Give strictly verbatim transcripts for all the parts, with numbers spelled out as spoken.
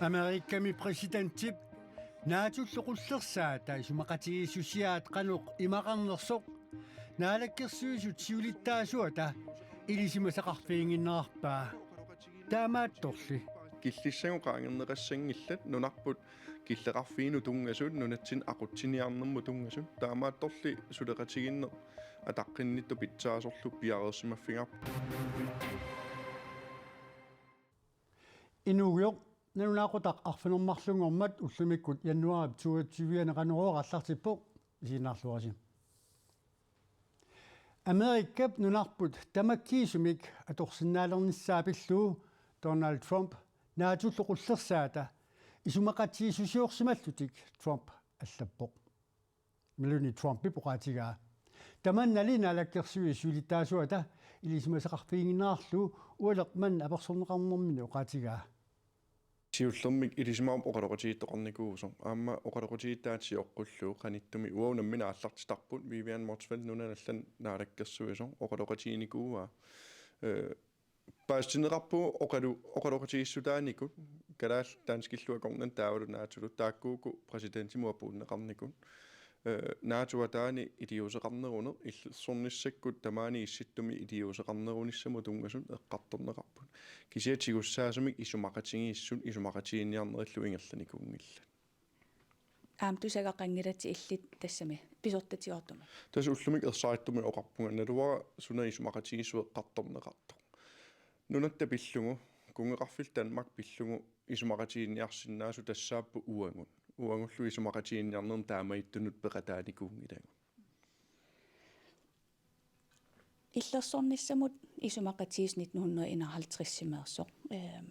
Amerikami præsidentip NATO-llu qullersaata isumaqatigiissusiaat qanoq imaqarnersoq Naalakkersuisut siulittaasuata ilisimasaqarfiginnginnerarpaa. Taamaattorli killissagut qaangerneqassanngillat, nunarput killeqarfiinut tunngasut, nunatsinni aqutsiniarnermut tunngasut, taamaattorli suleqatigiinneq ataqqinnittut pitsaasorlu piareersimaffigaarput. Inuugujoq nalunaaqutaq arfineq-marlunngormat ullumikkut januaarip toogtyve-ani Qanorooq aallartippoq, isiginnaarluarisi. Amerikap nunarput tamakkiisumik atorsinnaalernissaa pillugu Donald Trump NATO-llu qullersaata isumaqatigiissusiorsimallutik Trump allappoq. Melania Trumpip oqaatigaa. Tamannali Naalakkersuisut siulittaasuata ilisimasaqarfiginnginnerarlugu Ualeq manna apersorneqarnermini oqaatigaa. Siullermik ilisimavoq oqaloqatigiittoqarnikuusoq. Aamma oqaloqatigiittaat sioqqullugu qanittumi uagut nammineq aallartitarput, Vivian Motzfeldt nunanut allanut naalakkersuisoq oqaloqatiginikuuaa. Øh, paasitinneqarpugut oqalu-, oqaloqatigiissutaanikut, kalaallit danskillu akornanni taavalu NATO-lu taakkuuku præsidentimut apuunneqarnikut. Øh, NATO-p taanna iliuuseqarneruneq illersornissakkut tamaani issittumi iliuuseqarnerunissamut tunngasut eqqartorneqarput. Kisianni tigussaasumik isumaqatigiissut isumaqatiginninniarnerillu ingerlanikuunngillat. Aamma tusagaqanngilatit illit tassami pisortatigoortumik. Tassa ullumikkut ersarittumik oqarpunga naluara suna isumaqatigiissut eqqartorneqartoq. Nunatta pillugu, kunngeqarfillu Danmark pillugu isumaqatiginninniarsinnaasoq tassaapput uagut. Uagullu isumaqatiginninniarnermi taamaattunut peqataanikuunngilagut. Illersornissamut isumaqatigiissut nitten hundrede enoghalvtreds-imeersoq. Ehm,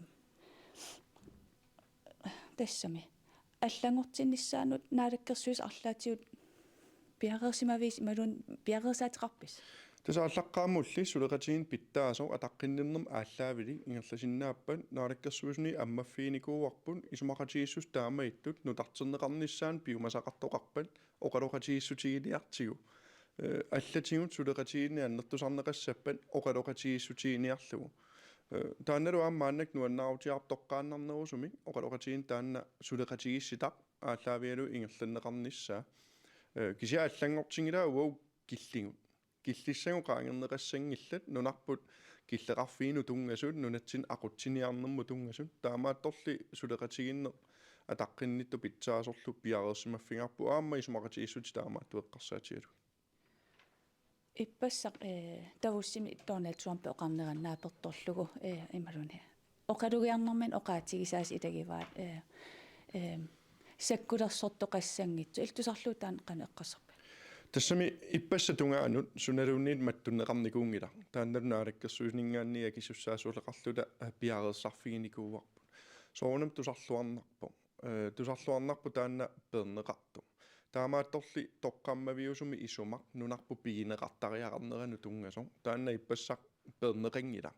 tassami. Allanngortinnissaanut naalakkersuisut arlaatigut piareersimaviisi imaluunniit piareersaateqarpisi? Tassa aallaqqaammulli suleqatigiinneq pitsaasoq ataqqinninnermik aallaavilik ingerlasinnaappat naalakkersuisuni ammaffiginikuuarput isumaqatigiissuseq taamaattut nutarterneqarnissaanut piumasaqartoqarpat oqaloqatigiissutiginiartigu. Øh, allatigut suleqatigiinneq annertusarneqassappat oqaloqatigiissutiginiarlugu. Øh, taannalu aamma maannakkut nuannaarutigaarput toqqaannarnerusumik oqaloqatigiinneq taanna suleqatigiissitaq aallaavigalugu ingerlanneqarnissaa. Øh, kisianni allanngortinngilaa uagut killigut. Killissagut qaangerneqassanngillat, nunarput killeqarfiinut tunngasut, nunatsinni aqutsiniarnermut tunngasut, taamaattorli suleqatigiinneq ataqqinnittut pitsaasorlu piareersimaffigaarput, aamma isumaqatigiissutit taamaattut eqqarsaatigalugit. Ippassaq, eh, tavussimi Donald Trump oqarneranni naapertorlugu, eh, imaluunniit oqalugiarnermini oqaatigisaasa ilagivaat, eh, eh, sakkulersortoqassanngitsoq, illit tusarluutit taanna qanoq eqqarsarpit? Tassami ippassaq tungaanut sunaluunniit mattunneqarnikuunngilaq. Taannalu naalakkersuisuninngaanniit akisussaasuuleqarluta, eh, piareersarfiginikuuarput. Soorunami tusarluarnarpoq. Eh, tusarluarnarpoq taanna peerneqartoq. Taamaattorli toqqammaviusumik isumaq nunarput pigineqartariaqarneranut tunngasoq. Taanna ippassaq peerneqanngilaq.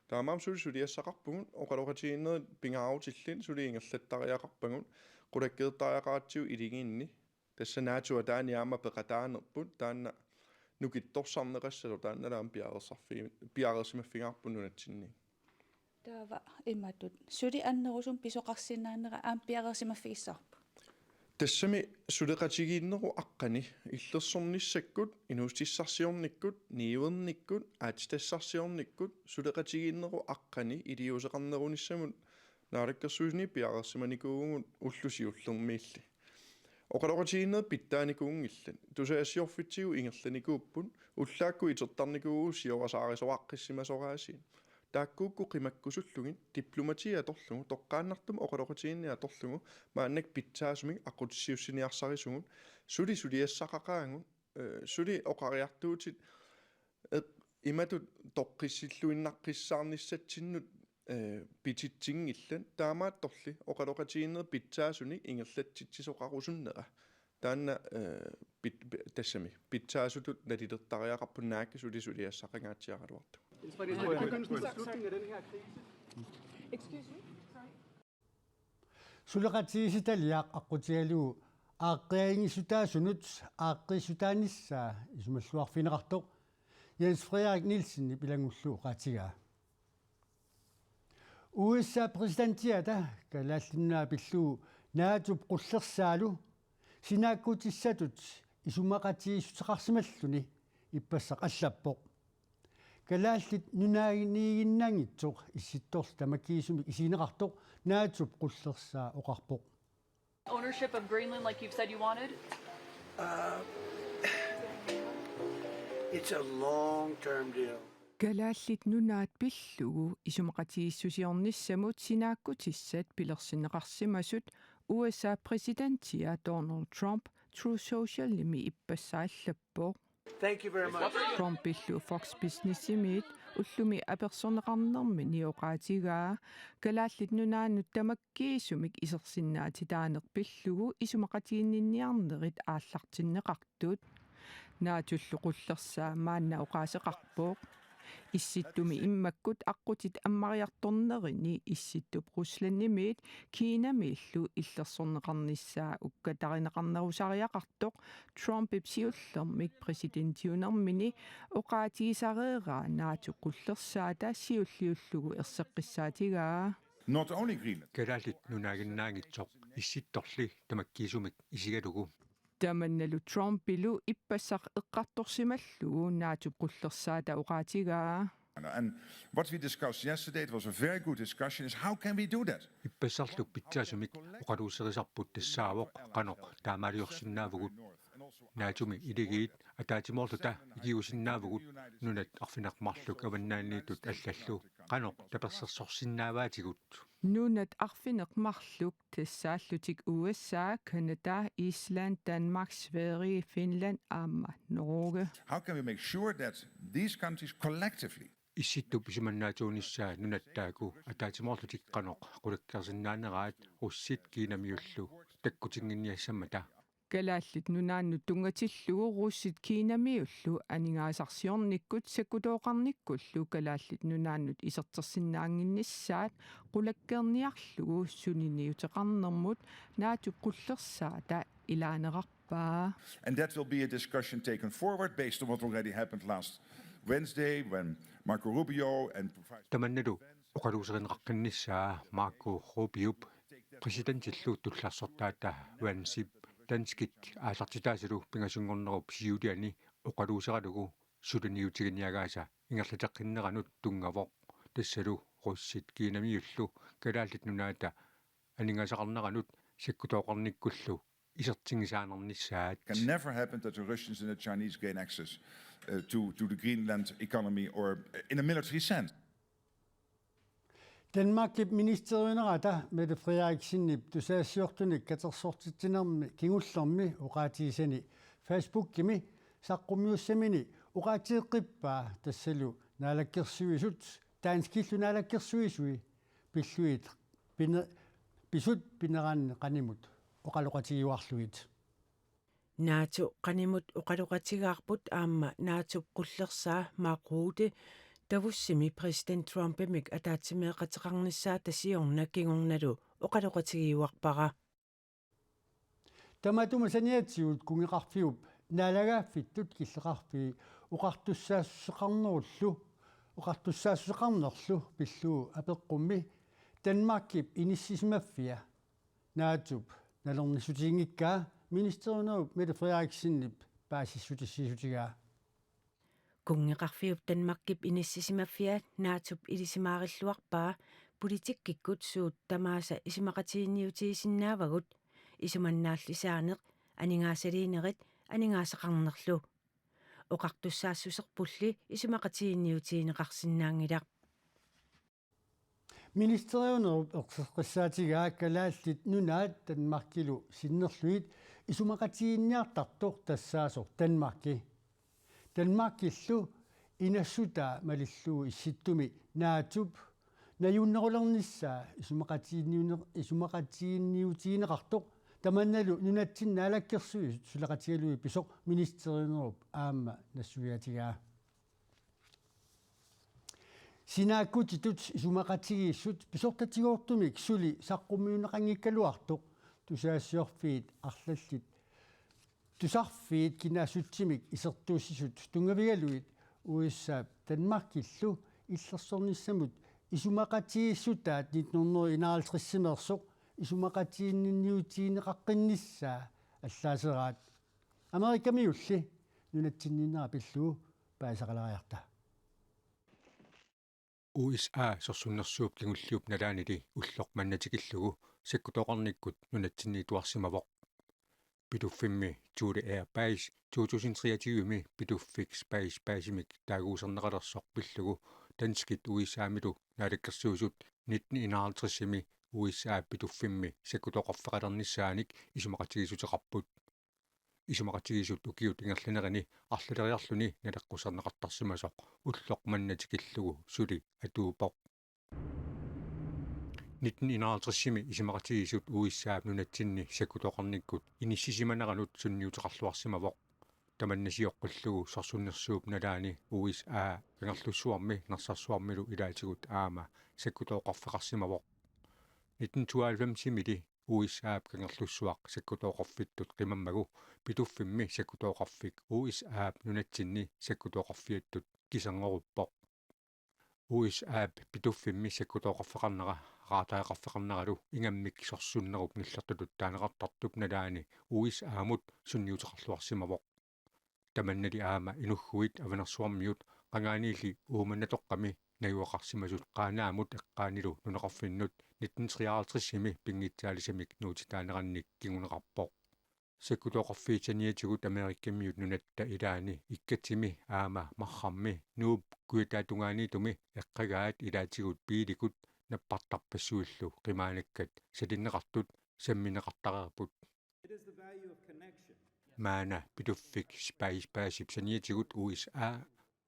Taamaammat suli suliassaqarpugut oqaloqatigiinnerit pingaarutillit suli ingerlattariaqarpagut qulakkeertariaqaratsigu iligiinni. Tassa NATO-p taanna aamma peqataanerput taanna nukittorsarneqassasoq taanna aamma piareersarfi-, piareersimaffigaarput nunatsinni. Taava imatut suli annerusumik pisoqarsinnaanera aamma piareersimaffigissavarput. Tassami suleqatigiinnerup aqqani illersornissakkut, inuussutissarsiornikkut, niuernikkut, aatsitassarsiornikkut, suleqatigiinnerup aqqani iliuuseqarnerunissamut naalakkersuisuni piareersimanikuuvugut ullut siullermiilli. Oqaloqatigiinnerit pitsaanikuunngillat. Tusagassiorfitsigut ingerlanikuupput, ullaakkut itertarnikuuvugut siorasaarisoqaqqissimasoraasiit. Taakkuukkut qimakkusullugit, diplomati atorlugu, toqqaannartumik oqaloqatigiinneq atorlugu, maannakkut pitsaasumik aqqutissiuussiniarsarisugut, suli suliassaqaqaagut, eh, suli oqariartuutit, eh, imatut toqqissilluinnaqqissaarnissatsinnut, eh, pititsinngillat, taamaattorli oqaloqatigiinnerit pitsaasunik ingerlatsitsisoqarusunnera. Taanna, eh, pit-, pi-, tassami pitsaasutut nalilertariaqarpoq, naak suli suliassaqangaatsiaraluartoq. Indsprøjtningsforening. Sorry, sorry. Excuse me? Sorry. Suleqatigiissitaliaq aqqutigalugu aaqqiaginngisutaasunut aaqqiissutaanissaa isumalluarfigineqartoq Jens Frederik Nielsenip ilanngullugu oqaatigaa. U S A præsidentiata Kalaallit Nunaat pillugu NATO-p qullersaalu sinaakkutissatut isumaqatigiissuteqarsimalluni ippassaq allappoq. Kalaallit Nunaanniiginnaanngitsoq issittorli tamakkiisumik isigineqartoq NATO-p qullersaa oqarpoq. Ownership of Greenland like you've said you wanted? Uh, it's a long-term deal. Kalaallit Nunaat pillugu isumaqatigiissusiornissamut sinaakkutissat pilersinneqarsimasut U S A præsidentia Donald Trump Truth Socialimi ippassaq allappoq. Thank you very much. Trumpillu Fox Businessimit ullumi apersorneqarnermini oqaatigaa Kalaallit Nunaannut tamakkiisumik isersinnaatitaaneq pillugu isumaqatiginninniarnerit aallartinneqartut. NATO-llu qullersaa maanna oqaaseqarpoq. Issittumi immakkut aqqutit ammariartornerini Issittup Ruslandimiit Kinamiillu illersorneqarnissaa ukkatarineqarnerusariaqartoq Trumpip siullermik præsidentiunermini oqaatigisareeraa NATO-p qullersaata siulliullugu erseqqissaatigaa. Not only Greenland. Kalaallit Nunaaginnaanngitsoq issittorli tamakkiisumik isigalugu. Tamannalu Trumpilu ippassaq eqqartorsimallugu NATO-p qullersaata oqaatigaa. And what we discussed yesterday, it was a very good discussion, is how can we do that? Ippassarlu pitsaasumik oqaluuserisarput tassaavoq qanoq taamaaliorsinnaavugut. NATO-mi iligiit ataatsimoorluta ikiuusinnaavugut nunat arfineq-marluk avannaaniittut allallu qanoq tapersersorsinnaavaatigut. Nunat arfineq-marluk tassaallutik U S A, Canada, Island, Danmark, Sverige, Finland aamma Norge. How can we make sure that these countries collectively Issittup isumannaatsuunissaa nunat taakku ataatsimoorlutik qanoq qulakkeersinnaaneraat russit Kinamiullu takkutinnginniassammata. Kalaallit Nunaannut tunngatillugu russit Kinamiullu aningaasarsiornikkut sakkutooqarnikkullu Kalaallit Nunaannut isertersinnaannginnissaat qulakkeerniarlugu sunniuteqarnermut NATO-p qullersaata ilaaneqarpaa. And that will be a discussion taken forward based on what already happened last Wednesday when Marco Rubio and Tamannalu oqaluuserineqarnissaa Marco Rubiop præsidentillu tullersortaata Vancep danskit aallartitaasalu pingasunngornerup siuliani oqaluuseralugu suliniutiginiagaasa ingerlateqqinneranut tunngavoq, tassalu russit Kinamiullu Kalaallit Nunaata aningaasaqarneranut sakkutooqarnikkullu isertinngisaannarnissaat. Can never happen that the Russians and the Chinese gain access uh, to, to the Greenland economy or uh, in a military sense. Danmarkip ministeriunerata Mette Frederiksenip tusagassiortunik katersortitsinermi kingullermi oqaatigisani Facebookimi saqqummiussamini oqaatigeqqippaa, tassalu naalakkersuisut danskillu naalakkersuisui pillugit pine-, pisut pineranni qanimut oqaloqatigiuarlugit. NATO qanimut oqaloqatigaarput aamma NATO-p qullersaa Mark Rutte Davosimik præsident Trumpimik ataatsimeeqateqarnissaata siorna kingornalu oqaloqatigiuarpara. Tamatuma saniatigut kunngeqarfiup naalagaaffittut killeqarfii oqartussaassuseqarnerullu, oqartussaassuseqarnerlu pillugu apeqqummi Danmarkip inissisimaffia NATO-p nalornissutiginngikkaa ministeriunerup Mette Frederiksenip paasissutissiissutigaa. Kunngeqarfiup Danmarkip inissisimaffia NATO-p ilisimaarilluarpaa politikkikkut suut tamaasa isumaqatiginniutigisinnaavagut, isumannaallisaaneq, aningaasaliinerit, aningaasaqarnerlu. Oqartussaassuserpulli isumaqatiginniutigineqarsinnaanngilaq. Ministeriunerup erseqqissaatigaa Kalaallit Nunaat Danmarkilu sinnerlugit isumaqatigiinniartartoq tassaasoq Danmarki. Danmarkillu inassutaa malillugu Issittumi NATO-p najunnerulernissaa isumaqatiginniune-, isumaqatiginniutigineqartoq tamannalu nunatsinni naalakkersuisut suleqatigalugit pisoq ministeriunerup aamma nassuiaatigaa. Sinaakkutitut isumaqatigiissut pisortatigoortumik suli saqqummiunneqanngikkaluartoq tusagassiorfiit arlallit tusarfiit kinaassutsimik isertuussisut tunngavigalugit U S A-p Danmarkillu illersornissamut Isumaqatigiissutaat nitten hundrede enoghalvtredsimeersoq isumaqatiginninniutigineqaqqinnissaa allaaseraat. Amerikamiulli nunatsinniinnera pillugu paasisaqalaariarta. U S A sorsunnersuup kingulliup nalaanili ulloq manna tikillugu sakkutooqarnikkut nunatsinniittuarsimavoq. Pituffimmi Thule Air Base to tusind treogtyve-mi Pituffik Space Basemik taaguuserneqalersoq pillugu danskit U S A-milu Naalakkersuisut nitten enoghalvtredsimi U S A Pituffimmi sakkutooqarfeqalernissaanik isumaqatigiissuteqarput. Isumaqatigiissut ukiut ingerlanerini arlaleriarluni naleqquserneqartarsimasoq ulloq manna tikillugu suli atuuppoq. Nitten enoghalvtredsimi isumaqatigiissut U S A-p nunatsinni sakkutooqarnikkut inissisimaneranut sunniuteqarluarsimavoq. Tamanna sioqqullugu sorsunnersuup nalaani U S A Kangerlussuarmi Narsarsuarmilu ilaatigut aamma sakkutooqarfeqarsimavoq. Nitten tooghalvfemsimili U S A-p Kangerlussuaq sakkutooqarfittut qimammagu Pituffimmi sakkutooqarfik U S A-p nunatsinni sakkutooqarfiattut kiserngoruppoq. U S A-p Pituffimmi sakkutooqarfeqarnera raataaqarfeqarneralu ingammik sorsunnerup nillertutut taaneqartartup nalaani U S A-mut sunniuteqarluarsimavoq. Tamannali aamma inughuit Avanersuarmiut qangaaniilli Uummannatoqqami najugaqarsimasut Qaanaamut eqqaanilu nunaqarfinnut nitten treoghalvtredsimi pinngitsaalisamik nuutitaanerannik kinguneqarpoq. Sakkutooqarfiit saniatigut Amerikamiut nunatta ilaani Ikkatsimi aamma Marrammi Nuup Kujataatungaaniittumi eqqagaat ilaatigut biilikut nappartarpassuillu qimaanakkat salinneqartut sammineqartareerput. Maanna Pituffik Space Basep saniatigut U S A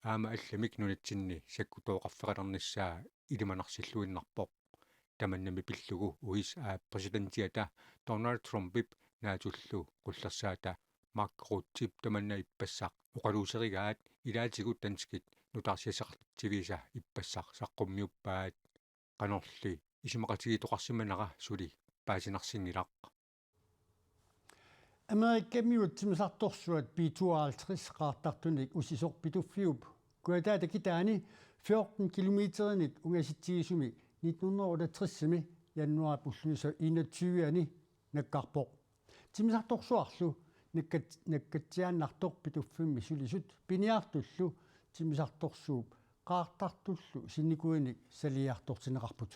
aamma allamik nunatsinni sakkutooqarfeqalernissaa ilimanarsilluinnarpoq. Tamannami pillugu U S A-p præsidentiata Donald Trumpip NATO-llu qullersaata Mark Ruttep tamanna ippassaq oqaluuserigaat ilaatigut danskit nutaarsiassaqartitsiviisa ippassaq saqqummiuppaat. Qanorli isumaqatigiittoqarsimanera suli paasinarsinngilaq. Amerikamiut timmisartorsuat B tooghalvtreds qaartartunik usisoq Pituffiup kujataata kitaani fjorten kilometerinik ungasitsigisumi nitten hundrede otteogtresimi januaarip ulluisa enogtyve-ani nakkarpoq. Timmisartorsuarlu nakkat-, nakkatsiaannartoq Pituffimmi sulisut piniartullu timmisartorsuup qaartartullu sinnikuinik saliartortinneqarput.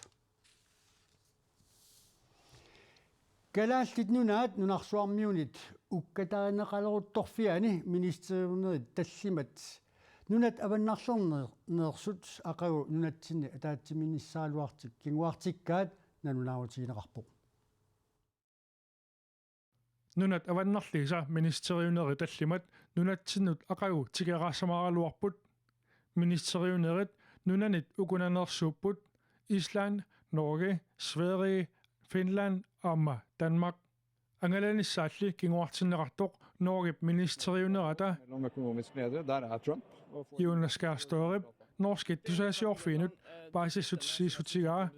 Kalaallit Nunaat nunarsuarmiunit ukkatarineqaleruttorfiani ministeriunerit tallimat nunat avannarlerneersut aqagu nunatsinni ataatsimiinnissaraluartik kinguartikkaat nalunaarutigineqarpoq. Nunat avannarliisa ministeriunerit tallimat nunatsinnut aqagu tikeraassamaaraluarput. Ministeriunerit nunanit ukunaneersuupput: Island, Norge, Sverige, Finland aamma Danmark. Angalanissaalli kinguartinneqartoq Norgep ministeriunerata Mellem økonomisk leder, der er Trump. Og for Jonas Gahr Størep norskit tusagassiorfiinut paasissutissiissutigaa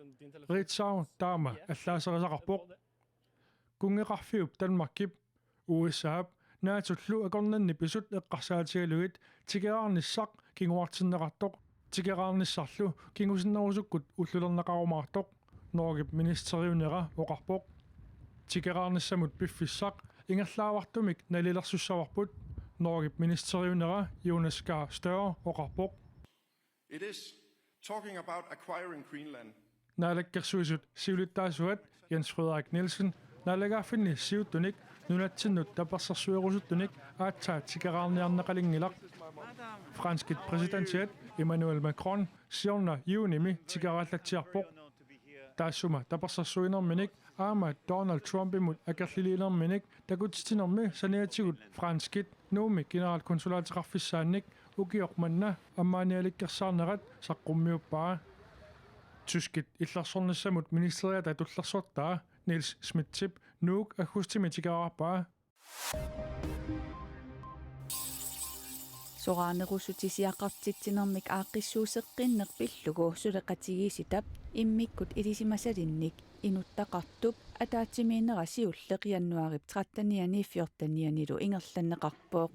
Ritzau taama allaaserisaqarpoq. Kunngeqarfiup Danmarkip, U S A-p, NATO-llu akornanni pisut eqqarsaatigalugit tikeraarnissaq kinguartinneqartoq, tikeraarnissarlu kingusinnerusukkut ullulerneqarumaartoq, Norgep ministeriunera oqarpoq. Tikeraarnissamut piffissaq ingerlaavartumik nalilersussavarput, Norgep ministeriunera Jonas Gahr Støre oqarpoq. It is talking about acquiring Greenland. Naalakkersuisut siulittaasuat Jens Frederik Nielsen naalagaaffinni siuttunik nunatsinnut tapersersuerusuttunik aatsaat tikeraarniarneqalinngilaq. Franskit præsidentiat Emmanuel Macron siorna juunimi tikeraallatsiarpoq. Taassuma tapersersuinerminik aamma Donald Trumpimut akerliliinerminik takutitsinermi saniatigut franskit Nuummi generalkonsulaateqarfissaannik ukioq manna ammaanialikkersaarnerat saqqummiuppaa. Tyskit illersornissamut ministeriata tullersortaa Niels Schmidtip Nuuk aggustimi tikeraarpaa. Soraanerussutisiaqartitsinermik aaqqissuusseqqinneq pillugu suleqatigiissitap immikkut ilisimasalinnik inuttaqartup ataatsimiinnera siulleq januaarip trettenianni fjorteniannilu ingerlanneqarpoq.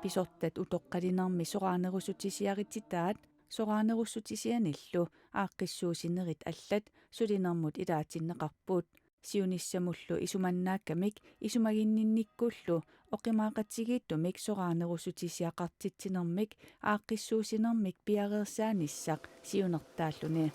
Pisortat utoqqalinermi soraanerussutisiarititaat soraanerussutisianillu aaqqissuussinerit allat sulinermut ilaatinneqarput. Siunissamullu isumannaakkamik isumaginninnikkullu oqimaaqatigiittumik soraanerussutisiaqartitsinermik aaqqissuussinermik piareersaanissaq siunertaalluni.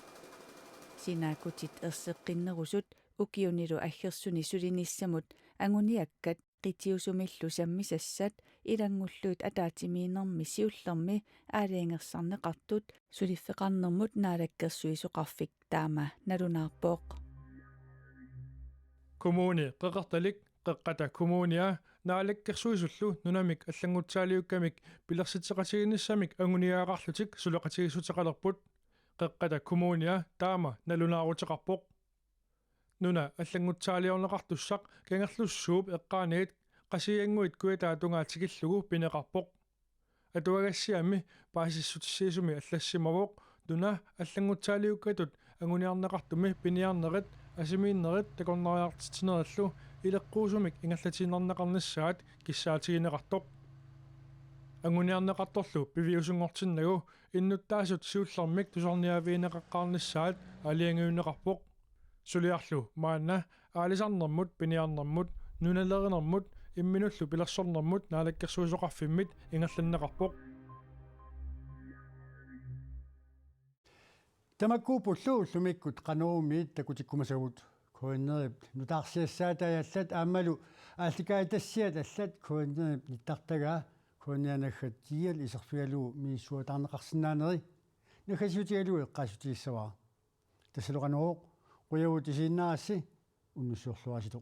Sinaakkutit erseqqinnerusut ukiunilu aggersuni sulinissamut anguniakkat qitiusumillu sammisassat ilanngullugit ataatsimiinnermi siullermi aalajangersarneqartut suliffeqarnermut naalakkersuisoqarfik taama nalunaarpoq. Kommuni Qeqertalik Qeqqata Kommunia Naalakkersuisullu nunamik allanngutsaaliukkamik pilersitseqatigiinnissamik anguniagaqarlutik suleqatigiissuteqalerput. Qeqqata Kommunia taama nalunaaruteqarpoq. Nuna allanngutsaaliorneqartussaq Kangerlussuup eqqaaniit Qasigiannguit kujataata tungaa tikillugu pineqarpoq. Atuagassiami paasissutissiisumi allassimavoq nuna allanngutsaaliukkatut anguniarneqartumi piniarnerit asimiinnerit takornariartitsinerillu ileqquusumik ingerlatiinnarneqarnissaat kissaatigineqartoq. Anguniarneqartorlu piviusunngortinnagu innuttaasut siullermik tusarniaavigineqaqqaarnissaat aalajangiunneqarpoq. Suliarlu maanna aalisarnermut, piniarnermut, nunalerinermut imminullu pilersornermut Naalakkersuisoqarfimmit ingerlanneqarpoq. Tamakkuuppullu ullumikkut Qanorumiit takutikkumasagut. K N R-ip nutaarsiassaataat allat aammalu aallakaatitassiat allat K N R-ip nittartagaa K N R naggat G L iserfigalugu misissuataarneqarsinnaaneri naggasiutigalugu eqqaassutigissavara. Tassalu Qanorooq, qujavutit isiginnaarassi, unnussiorluarisilu.